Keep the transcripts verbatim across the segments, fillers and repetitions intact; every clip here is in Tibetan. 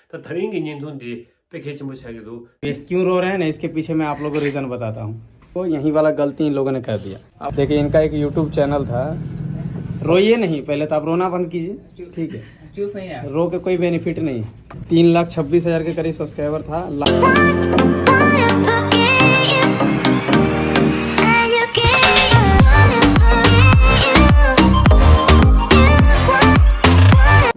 ད་ད་རིང་གི་བརྙན་ཐུང་འདི་དཔེ་གལ་ཆེན་པོ་ཆགས་ཀྱི་འདུག ये क्यों रो रहे हैं ना, इसके पीछे मैं आप लोगों को रीजन बताता हूँ। तो यहीं वाला गलती इन लोगों ने कर दिया। अब देखिए, इनका एक यूट्यूब चैनल था, रोइए नहीं, पहले तो आप रोना बंद कीजिए, ठीक है? चुप है यार। रो के कोई बेनिफिट नहीं। तीन लाख छब्बीस हजार के करीब सब्सक्राइबर था। ला-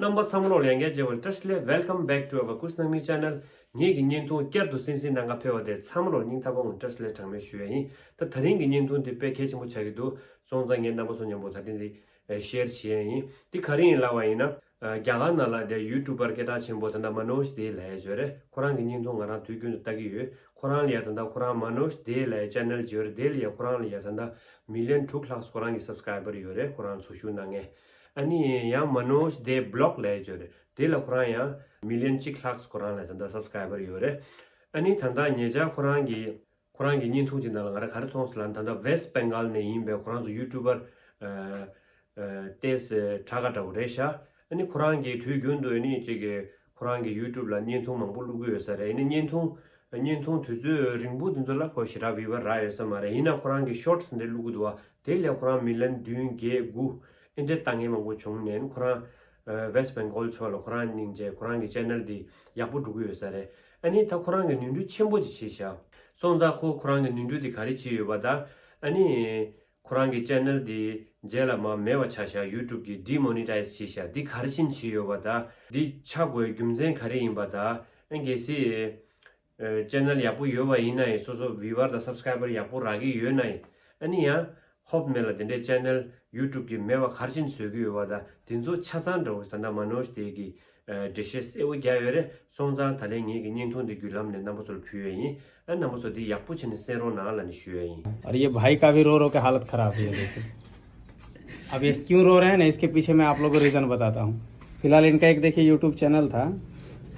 རྣམ་པ་ཚང་མ་ལོ་ལྷན་རྒྱས་བྱེད་པར་བཀྲ་ཤིས་བདེ་ལེགས། Welcome back to our Kus Nangmi channel. ངེད་ཀྱི་བརྙན་ཐུང་བསྐྱར་དུ་གསན་གཟིགས་གནང་ག་ཕེབས་པ་དེ་ཚང་མ་ལོ་སྙིང་ཐག་པ་ངོས་བཀྲ་ཤིས་བདེ་ལེགས་གྲངས་མེད་ཞུ་ཡ་ཡིན། ད་ད་རིང་གི་བརྙན་ཐུང་འདི་དཔེ་གལ་ཆེན་པོ་ཆགས་ཀྱི་འདུག་སོང་ཙང་ངས་རྣམ་པ་ཚོ་མཉམ་པོ་ད་ཐེངས་འདི་ཤེར་བྱེད་ཡ་ཡིན། འདི་ག་རེ་ཡིན་ལབ་པ་ཡིན་ན། རྒྱ་གར་ནང་ལ་དེ་ཡུ་ཊུབ་པར་སྐད་གྲགས་ཆེན་པོ་ད་ལྟ་མ་ནོཇ་དེ་ལབ་ཡ་ཅིག་ཡོད་རེད། ཁོ་རང་གི་བརྙན་ཐུང་ང་རང་དུས་རྒྱུན་དུ་ལྟ་གི་ཡོད། ཁོ་རང་ལ་ཡ་ད་ལྟ་ཁོ་རང་མ་ནོཇ་དེ་ལབ་ཡ་ཅེ་ནལ་ཅིག་ཡོད་རེད། དེ་ལ་ཡ་ཁོ་རང་ལ་ཡ་ད་ལྟ་མི་ལི་ཡོན་དྲུག་ལྷག་ཁོ་རང་གི་སབ་སི་ཀ་རའི་བར་ཡོད་རེད། ཁོ་རང་འཚོ་བཞུགས་གནང་མཁན། ཨ་ནི་ཡང་མ་ནོཇ་དེ་བི་ལོག་ལབ་ཡ་ཅིག་ཡོད་རེད། དེ་ལ་ཁོ་རང་ཡང་མི་ལི་ཡོན་གཅིག་ལྷག་ཁོ་རང་ལ་ད་ལྟ་སབ་སི་ཀ་རའི་བར་ཡོད་རེད། ཨ་ནི་ད་ལྟ་ཉེ་ཆར་ཁོ་རང་གི་ཁོ་རང་གི་བརྙན་ཐུང་ཅིག་ནང་ལ་ང་རང་ག་རེ་མཐོང་སོང་ལབ་ན། ད་ལྟ་ཝེ་སི་ཊི་བེང་གལ་ནས་ཡིན་པའི་ཁོ་རང་ཚོ་ཡུ་ཊུབ་པར་ཏེས་གྲགས་ཀ་འདྲ་བོ་རེད་ཤག་ཨ་ནི་ཁོ་རང་གིས་དུས་རྒྱུན་དུ་ཨ་ནི་ཅིག་གི་ཁོ་རང་གི་ཡུ་ཊུབ་ལ་བརྙན་ཐུང་མང་པོ་བླུག་གི་ཡོད་ས་རེད། ཨ་ནི་བརྙན་ཐུང་བརྙན་ཐུང་དུས་ཚོད་རིང་པོ་དེ་ཚོ་ལ་ཁོ་ཞེ་དྲག་བིའུ་ཨར་རག་ཡོད་ས་མ་རེད། ཡིན་ན་ཁོ་རང་གི་ཤོར་ཊི་སི་འདྲ་བླུག་གི་འདུག་བ། དེ་ལས་ཁོ་རང་མི་ལི་ཡོན་བདུན་བརྒྱད་དགུ་ཨེ་འདྲ་ལྟ་མཁན་མང་པོ་བྱུང་ནས་ཁོ་རང་ཝེ་སི་ཊི་བེང་གལ་ཕྱོགས་ལ་ཁོ་རང་སྙིང་རྗེ། ཁོ་རང་གི་ཅེ་ནལ་འདི་ཡག་པོ་འགྲོ་གི་ཡོད་ས་རེད། ཨ་ནི་ད་ཁོ་རང་གི་ནོར་འཁྲུལ་ཆེན་པོ་ཅིག་བྱས་ཤག་སོང་ཙང་ཁོ་ཁོ་རང་གི་ནོར་འཁྲུལ་འདི་ག་རེ་བྱས་ཡོད་པ་ད། ཨ་ནི་ཁོ་རང་གི་ཅེ་ནལ་འདི་རྗེས་ལ་མར་མེད་པ་ཆགས་ཤག་ཡུ་ཊུབ་ཀྱིས་ཌི་མོ་ནི་ཊའི་ཛི་བྱས་ཤག་འདི་ག་རེ་བྱས་ནས་བྱས་ཡོད་པ་ད། འདི་ཆགས་དགོས་རྒྱུ་མཚན་ག་རེ་ཡིན་པ་ད། ཨ་གལ་སྲིད་ཨ་ཅེ་ནལ་ཡག་པོ་ཡོད་པ་ཡིན་ན་ཡང་སོ་སོ་བིའུ་ཨར་དང་སབ་སི་ཀ་རའི་བར་ཡག་པོ་རག་གི་ཡོད་ན་ཡང་། ཨ་ནི་ཡང་ཧོབ་མེད་ལ་དེ་འདྲའི་ཅེ་ནལ་ཡུ་ཊུབ་ཀྱིས་མེད་པ་ག་རེ་བྱས་ནས་བཟོ་གི་ཡོད་པ་ད། དེ་ཚོ་ཆ་ཚང་འདྲ་བོ་ད་ལྟ་མ་ནོཇ་དེ་གིས་ཨ་འགྲེལ་བཤད་གསལ་པོ་རྒྱག་ཡོད་རེད། སོང་ཙང་ད་ལན་ངེད་ཀྱི་བརྙན་ཐུང་འདི་བརྒྱུད་ལམ་ནས་རྣམ་པ་ཚོ་ལ་ཕུལ་ཡ་ཡིན། ཨ་རྣམ་པ་ཚོ་འདི་ཡག་པོ་བྱས་ནས་གསན་རོགས་གནང་ལབ་ནས་ཞུ་ཡ་ཡིན། और ये भाई का भी रो रो के हालत खराब हुई है, देखिए। अब ये क्यों रो रहे हैं ना, इसके पीछे मैं आप लोगों को रीजन बताता हूँ। फिलहाल इनका एक, देखिए, यूट्यूब चैनल था,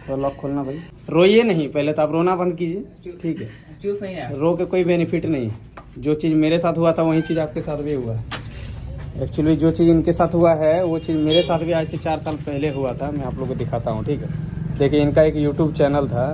तो लॉक खोलना भाई। रोइए नहीं, पहले तो आप रोना बंद कीजिए, ठीक है? चुप है यार। रो के कोई बेनिफिट नहीं। जो चीज़ मेरे साथ हुआ था, वही चीज़ आपके साथ भी हुआ है। एक्चुअली जो चीज़ इनके साथ हुआ है, वो चीज़ मेरे साथ भी आज से चार साल पहले हुआ था। मैं आप लोगों को दिखाता हूँ, ठीक है? देखिए, इनका एक यूट्यूब चैनल था,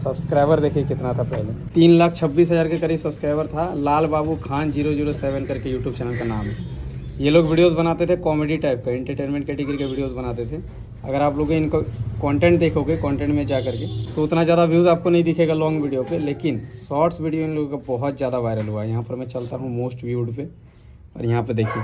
सब्सक्राइबर देखिए कितना था पहले, तीन लाख छब्बीस हज़ार के करीब सब्सक्राइबर था। लाल बाबू खान ज़ीरो ज़ीरो सेवन करके यूट्यूब चैनल का नाम है। ये लोग वीडियोस बनाते थे कॉमेडी टाइप का, एंटरटेनमेंट कैटेगरी के वीडियोस बनाते थे। अगर आप लोग इनको कंटेंट देखोगे, कंटेंट में जा करके, तो उतना ज़्यादा व्यूज़ आपको नहीं दिखेगा लॉन्ग वीडियो पे, लेकिन शॉर्ट्स वीडियो इन लोगों का बहुत ज़्यादा वायरल हुआ है। यहाँ पर मैं चलता हूँ मोस्ट व्यूड पे, और यहाँ पे देखिए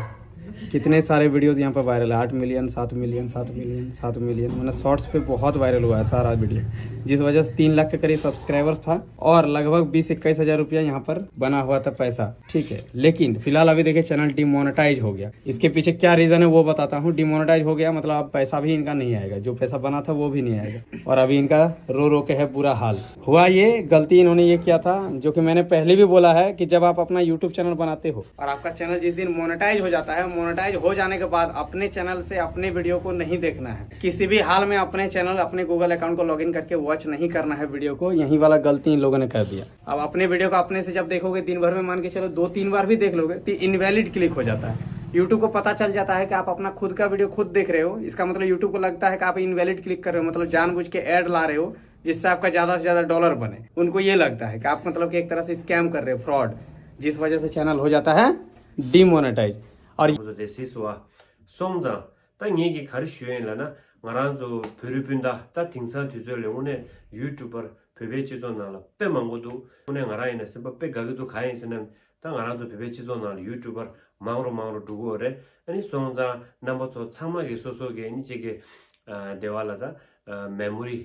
कितने सारे वीडियोस यहाँ पर वायरल है, आठ मिलियन, सात मिलियन, सात मिलियन, सात मिलियन, मतलब शॉर्ट्स पे बहुत वायरल हुआ है सारा वीडियो, जिस वजह से तीन लाख के करीब सब्सक्राइबर्स था और लगभग बीस इक्कीस हज़ार रुपया यहाँ पर बना हुआ था पैसा, ठीक है। लेकिन फिलहाल अभी देखिए, चैनल डिमोनेटाइज हो गया। इसके पीछे क्या रीज़न है, वो बताता हूँ। डिमोनेटाइज हो गया, मतलब अब पैसा भी इनका नहीं आएगा, जो पैसा बना था, वो भी नहीं आएगा। और अभी इनका रो रो के है बुरा हाल। हुआ ये, गलती इन्होंने ये किया था, जो कि मैंने पहले भी बोला है कि जब आप अपना यूट्यूब चैनल बनाते हो और आपका चैनल जिस दिन मोनेटाइज हो जाता है, मोनेटाइज हो जाने के बाद अपने चैनल से अपने वीडियो को नहीं देखना है, किसी भी हाल में अपने चैनल, अपने गूगल अकाउंट को लॉगिन करके वॉच नहीं करना है वीडियो को। यही वाला गलती इन लोगों ने कर दिया। अब अपने वीडियो को अपने से जब देखोगे, दिन भर में मान के चलो दो तीन बार भी देख लोगे, तो इनवैलिड क्लिक हो जाता है। यूट्यूब को पता चल जाता है कि आप अपना खुद का वीडियो खुद देख रहे हो, इसका मतलब यूट्यूब को लगता है कि आप इनवैलिड क्लिक कर रहे हो, मतलब जानबूझ के ऐड ला रहे हो, जिससे आपका ज़्यादा से ज़्यादा डॉलर बने। उनको ये लगता है कि आप, मतलब कि एक तरह से स्कैम कर रहे हो, फ्रॉड, जिस वजह से चैनल हो जाता है डिमोनेटाइज। और ང་ཚོ་དེ་སྲིད་སུ་བ་སོང་ཙང་། ད་ངེད་ཀྱིས་ག་རེ་ཞུ་ཡིན་ལབ་ན། ང་རང་ཚོ་བོད་རིགས་སྤུན་ཟླ་ད་དེང་སང་དུས་ཚོད་ལ་དངོས་གནས་ཡུ་ཊུབ་པར་བོད་པའི་སྤྱི་ཚོགས་ནང་ལ་དཔེ་མང་པོ་འདུག་དངོས་གནས་ང་རང་ཡིན་ན་སེམས་པ་དཔེ་དགའ་གི་འདུག་གང་ཡིན་ཟེར་ན། ད་ང་རང་ཚོ་བོད་པའི་སྤྱི་ཚོགས་ནང་ལ་ཡུ་ཊུབ་པར་མང་རུ་མང་རུ་འགྲོ་གི་ཡོད་རེད། ཨ་ནི་སོང་ཙང་རྣམ་པ་ཚོ་ཚང་མ་གིས་སོ་སོ་གི་ཨ་ནི་གཅིག་གི་ཨ་སྡེ་བ་ལ་ད་ཨ་མེ་མོ་རི།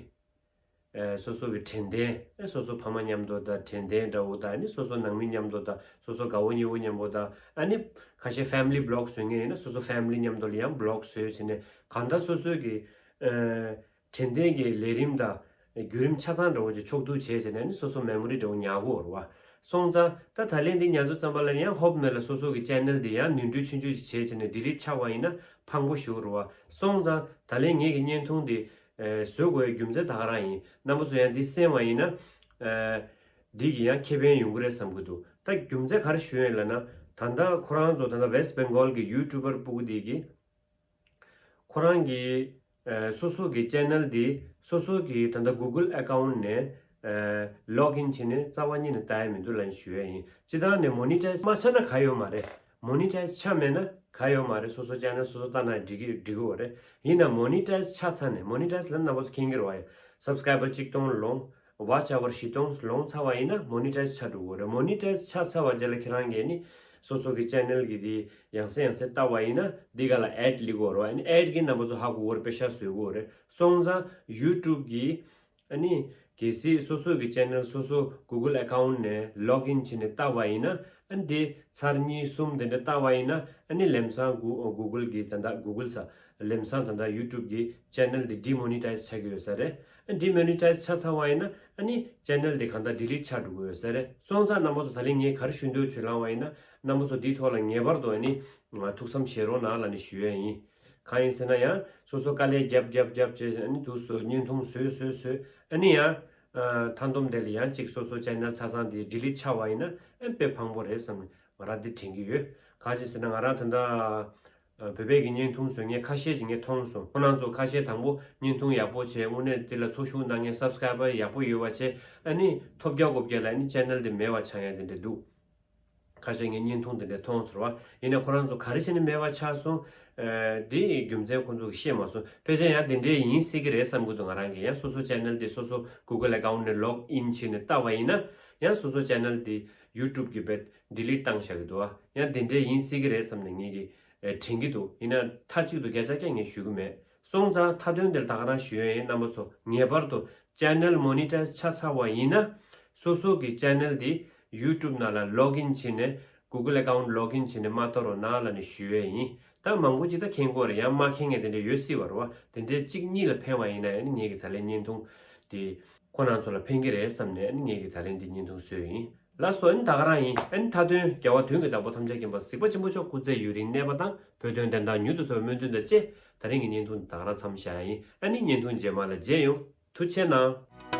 ཨ་སོ་སོ་གི་དྲན་རྟེན། ཨ་སོ་སོ་ཕ་མ་མཉམ་དུ་དང་དྲན་རྟེན་འདྲ་བོ་དང་། ཨ་ནི་སོ་སོ་ནང་མི་མཉམ་དུ་དང་། སོ་སོ་དགའ་བོ་ཉེ་བོ་མཉམ་པོ་དང་། ཨ་ནི་ཁ་ཤས་ཕེ་མི་ལི་བི་ལོག་བཟོ་མཁན་ཡིན་ན་སོ་སོ་ཕེ་མི་ལི་མཉམ་དུ་ལ་ཡང་བི་ལོག་བཟོས་བྱས་ནས། གང་ལྟར་སོ་སོ་གི་ཨ་དྲན་རྟེན་གྱི་ལས་རིམ་དང་བརྒྱུད་རིམ་ཆ་ཚང་འདྲ་བོ་ཅིག་ཕྱོགས་བསྡུ་བྱས་བྱས་ནས། ཨ་ནི་སོ་སོ་མེ་མོ་རི་འདྲ་བོ་ཉར་གྱི་ཡོད་རེད་བ། སོང་ཙང་ད་ད་ལན་འདི་ཉར་དུས་ཙམ་པ་ལ་ཡང་ཧོབ་མེད་ལ་སོ་སོ་གི་ཅེ་ནལ་འདི་ཡང་ནོར་འཁྲུལ་ཆུང་ཆུང་ཅིག་བྱས་བྱས་ནས་ཌི་ལིཊ་ཆགས་པ་ཡིན་ན་ཕངས་པོ་ཞིག་རེད་བ། སོང་ཙང་ད་ལན་ངེད་ཀྱི་བརྙན་ཐུང་འདི་ཨ་བཟོ་དགོས་རྒྱུ་མཚན་ད་ག་རང་ཡིན། རྣམ་པ་ཚོ་ཡང་འདི་གསན་པ་ཡིན་ན། ཨ་འདི་གི་ཡང་ཁེ་ཕན་ཡོང་གི་རེད་བསམ་གྱི་འདུག་ད་རྒྱུ་མཚན་ག་རེ་ཞུ་ཡིན་ལབ་ན། ད་ལྟ་ཁོ་རང་ཚོ་ད་ལྟ་ཝེ་སི་ཊི་བེང་གལ་གི་ཡུ་ཊུབ་པར་སྤུ་གུ་འདི་གིས་ཁོ་རང་གི་ཨ་སོ་སོ་གི་ཅེ་ནལ་འདི་ སོ་སོ་གི་ད་ལྟ་Google account་ནས་ཨ་log in་བྱས་ནས་རྩ་བ་ཉིད་ནས་ལྟ་ཡ་མི་འདུག་ལབ་ནས་ཞུ་ཡ་ཡིན། སྤྱིར་བཏང་ནས་monetize་མ་ཆགས་ན་ག་ཡོད་མ་རེད། monetize་ཆགས་མེད་ན་ག་ཡོད་མ་རེད། སོ་སོ་channel་སོ་སོ་ལྟ་ན་འགྲིག་གི་འགྲིག་གི་ཡོད་རེད། ཡིན་ན་monetize་ཆགས་ཚར་ནས་monetize་ལབ་ན་རྣམ་པ་ཚོ་མཁྱེན་གྱི་རེད་བ། subscriber་གཅིག་སྟོང་ལོངས། watch hour་བཞི་སྟོང་ལོངས་ཚར་བ་ཡིན་ན་monetize་ཆགས་འགྲོ་གི་རེད། monetize་ཆགས་ཚར་བ་རྗེས་ལ་ཁྱེད་རང་གིས་ནི་སོ་སོ་གི་channel་གི་དེ་ཡང་སེ་ཡང་སེ་ལྟ་བ་ཡིན་ན་འདི་ག་ལ་ad་སླེབས་ཀྱི་ཡོད་རེད་བ། ཨ་ནི་ad་གིས་རྣམ་པ་ཚོ་ཧ་གོ་གི་རེད། པེ་ཤག་བཟོ་གི་ཡོད་རེད། སོང་ཙང་YouTube་གི་ཨ་ནི་གལ་སྲིད་སོ་སོ་གི་channel་སོ་སོ་Google account་ནས་log in་བྱས་ནས་ལྟ་བ་ཡིན་ན། ཨ་ནི་དེ་ཚར་གཉིས་གསུམ་དེ་འདྲ་ལྟ་བ་ཡིན་ན། ཨ་ནི་ལམ་སང་Goo- Google་གི་ད་ལྟ་Google་ས་ལམ་སང་ད་ལྟ་YouTube་གི་channel་དེ་demonetize་ཆགས་ཀྱི་ཡོད་ས་རེད། ཨ་demonetize་ཆགས་ཚར་བ་ཡིན་ན་ཨ་ནི་channel་དེ་གང་ལྟར་delete་ཆགས་འགྲོ་གི་ཡོད་ས་རེད། སོང་ཙང་རྣམ་པ་ཚོ་ད་ལན་ངས་ག་རེ་ཞུ་འདོད་བྱུང་ལབ་པ་ཡིན་ན། རྣམ་པ་ཚོ་འདིའི་ཐོག་ལ་ངེས་པར་དུ་ཨ་ནི་ཐུགས་བསམ་བཞེས་རོགས་གནང་ལབ་ནས་ཞུ་ཡ་ཡིན། གང་ཡིན་ཟེར་ན་ཡང་སོ་སོ་དཀའ་ལས་རྒྱབ་རྒྱབ་རྒྱབ་བྱས་ཨ་ནི་དུས་སུ་བརྙན་ཐུང་བཟོས་བཟོས་བཟོས་ཨ་ནི་ཡང་ཨ་མཐའ་སྡོམ་དེ་ལ་ཡང་གཅིག་སོ་སོ་channel་ཆ་ཚང་དེ་delete་ཆགས་པ་ཡིན་ན་ཨ་དཔེ་ཕངས་པོ་རེད་བསམ་ནས་ང་རང་འདི་དྲན་གྱི་ཡོད། གང་ཅི་ཟེར་ན་ང་རང་ད་ལྟ་བོད་པའི་གི་བརྙན་ཐུང་བཟོ་མཁན་ཁ་ཤས་ཅིག་ངས་མཐོང་སོང་། ཁོ་རང་ཚོ་ཁ་ཤས་དང་པོ་བརྙན་ཐུང་ཡག་པོ་བྱས་དངོས་གནས་དེ་ལ་འཚོ་བཞུགས་གནང་མཁན་subscriber་ཡག་པོ་ཡོད་པ་བྱས་ཨ་ནི་ཐོབ་རྒྱག་དགོས་རྒྱག་ལ་ཨ་ནི་channel་དེ་མེད་པ་ཆགས་ཡ་དེ་འདྲ་འདུག་ཁ་ཤས་ངས་བརྙན་ཐུང་དེ་འདྲ་མཐོང་ཚོར་བ་ཡིན་ན་ཁོ་རང་ཚོ་ག་རེ་བྱས་ནས་མེད་པ་ཆགས་སོང་། ཨ་དེ་རྒྱུ་མཚན་ཁོ་ཚོ་གིས་ཤེས་མ་སོང་། ཕལ་ཆེར་ཡང་དེ་འདྲའི་ཡིན་སྲིད་ཀྱི་རེད་བསམ་གྱི་འདུག་ང་རང་གིས་ཡང་སོ་སོ་channel་དེ་སོ་སོ་Google account་ནས་log in་བྱས་ནས་ལྟ་བ་ཡིན་ན་ཡང་སོ་སོ་channel་དེ་YouTube་གིས་བེད་delete་བཏང་བཞག་གི་འདུག་ཨ་ཡང་དེ་འདྲའི་ཡིན་སྲིད་ཀྱི་རེད་བསམ་ནས་ངེད་ཀྱིས་ཨ་དྲན་གྱི་འདུག་ཡིན་ན་མཐའ་གཅིག་ཏུ་བརྒྱ་ཆ་བརྒྱ་ངས་ཞུ་གི་མེད། སོང་ཙང་མཐའ་དོན་དེར་ད་ག་རང་ཞུ་ཡ་ཡིན། རྣམ་པ་ཚོ་ངེས་པར་དུ་channel་monetize་ཆགས་ཚར་བ་ཡིན་ན་སོ་སོ་གི་channel་དེ་YouTube་ནང་ལ་log in་བྱས་ནས་Google account་log in་བྱས་ནས་མ་གཏོར་རོགས་གནང་ལབ་ནས་ཞུ་ཡ་ཡིན། ད་མང་པོ་ཅིག་ད་མཁྱེན་གྱི་ཡོད་རེད། ཡང་མ་མཁྱེན་མཁན་དེ་འདྲ་ཡོད་སྲིད་པ་རེད་བ། དེ་འདྲའི་གཅིག་གཉིས་ལ་ཕན་པ་ཡིན་ན་ཡང་ནི་ངེད་ཀྱི་ད་ལན་བརྙན་ཐུང་དེ་ཁོ་རང་ཚོ་ལ་ཕན་གྱི་རེད་བསམ་ནས་ནི་ངེད་ཀྱི་ད་ལན་འདི་བརྙན་ཐུང་བཟོས་ཡིན། ལགས་སོ། ཨ་ནི་ད་ག་རང་ཡིན། ཨ་ནི་མཐའ་དོན་རྒྱལ་བ་དོན་གྱི་བདག་པོ་ཐམས་ཅད་མཁྱེན་པ་གཟིགས་པ་ཆེན་པོ་མཆོག་སྐུ་ཚེ་ཡུན་རིང་གནས་པ་དང་བོད་དོན་བདེན་མཐའ་མྱུར་དུ་ཐོབ་པའི་སྨོན་འདུན་དང་བཅས་ད་རིང་གི་བརྙན་ཐུང་འདི་ད་ག་རང་མཚམས་བཞག་ཡ་ཡིན། ཨ་ནི་བརྙན་ཐུང་རྗེས་མ་ལ་མཇལ་ཡོང་། ཐུགས་རྗེ་གནང་།